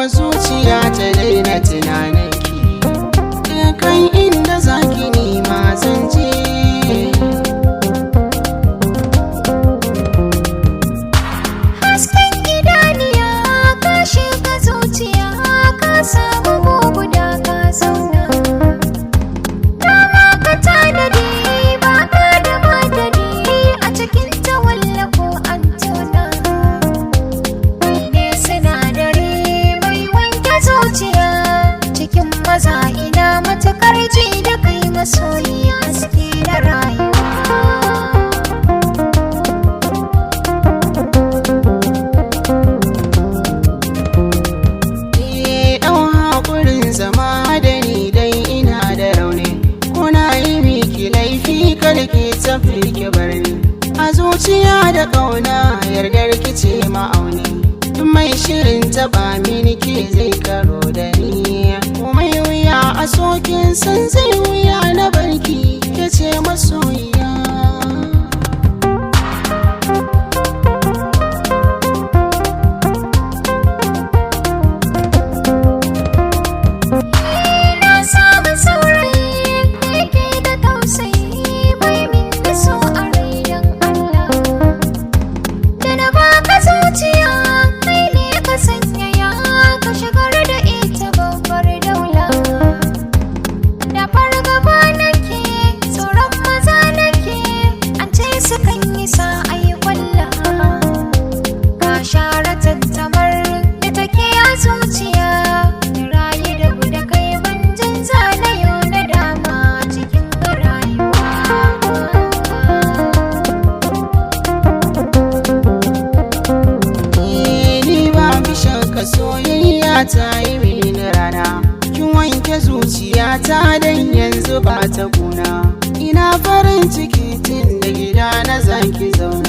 Kuma zuciya ta daina tunaninki. Kan inda zaki nima zan je. Hasken idaniya ka shiga zuciya ka samu guda ka zauna. Dama ka tanadi ba ka da madadi a cikin tawalla ko an tona. Kai ne sinadari mai wanke zuciya cikin maza ina matukar ji da kai masoyiya haske na rayuwa. Eh, ɗau haƙurin zama da ni dai ina da rauni. Kuna yi miki laifi karki tafi ki bar ni. A zuciya da ƙauna yardar ki ce ma'auni. Duk mai shirin taɓa mini ke zai karo da ni. Komai wuya a sokin san zai wuya na barki ke ce masoyiya. Na samu saurayi da yake da tausayi bai min da so a rai don Allah. Da na baka zuciya kai ne ka sanyaya ka shigar da ita babbar daula. Da fargaba nake tsoron maza nake an ce sukan yi sa'ai kwalla. Ka share tantamar da take a zuciya da rayu da guda kai ban jin zanayo na dama cikin rayuwa. Ni ba bishan ka soyayya ta yi mini rana. Kin wanke zuciya ta dan yanzu ba ta guna. Ina farin ciki tun da gida na zaki zauna.